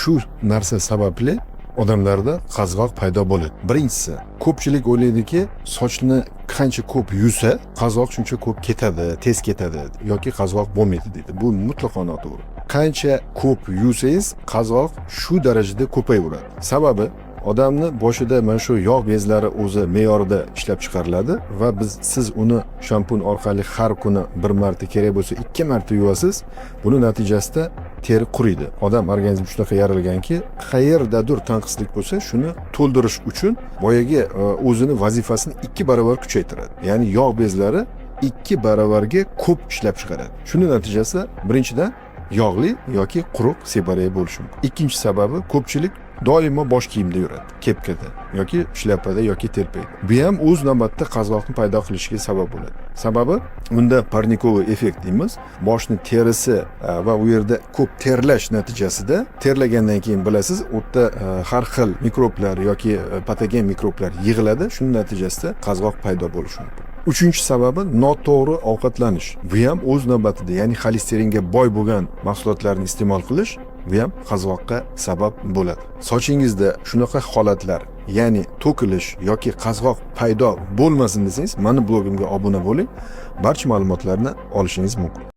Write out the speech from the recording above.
Shu narsa sababli odamlarda qazg'oq paydo bo'ladi. Birinchisi, ko'pchilik o'ylaydiki, sochni qancha ko'p yuvsa, qazg'oq shuncha ko'p ketadi, tez ketadi yoki qazg'oq bo'lmaydi deydi. Bu mutlaqo noto'g'ri. Qancha ko'p yuvsangiz, qazg'oq shu darajada ko'payaveradi. Sababi, odamni boshida mana shu yog' bezlari o'zi me'yorida ishlab chiqariladi va siz uni shampun orqali har kuni bir marta, kerak bo'lsa ikki marta yuvasiz. Buni natijasida teri quriydi. Odam organizmi shunaqa yaralganki, qayerdadir tanqislik bo'lsa, shuni to'ldirish uchun boyagi o'zini vazifasini 2 barobar kuchaytiradi, ya'ni yog' bezlari 2 baravarga ko'p ishlab chiqaradi. Shuni natijasida birinchidan yog'li yoki quruq sebareya bo'lishi mumkin. Ikkinchi sababi, ko'pchilik doimo bosh kiyimda yuradi, kepkada yoki shlyapada yoki telpakda. Bu ham o'z navbatida qazg'oqni paydo qilishiga sabab bo'ladi. Sababi, unda парниковый эффект deymiz. Boshni terisi va u yerda ko'p terlash natijasida, terlagandan keyin, bilasiz, u yerda har xil mikroblar yoki patogen mikroblar yig'iladi. Shuning natijasida qazg'oq paydo bo'lishi mumkin. Uchinchi sababi, noto'g'ri ovqatlanish. Bu ham o'z navbatida, ya'ni xolesteringa boy bo'lgan mahsulotlarni iste'mol qilish, bu ham qazg'oqqa sabab bo'ladi. Sochingizda shunaqa holatlar, ya'ni to'kilish yoki qazg'oq paydo bo'lmasin desangiz, mani blogimga obuna bo'ling, barcha ma'lumotlarni olishingiz mumkin.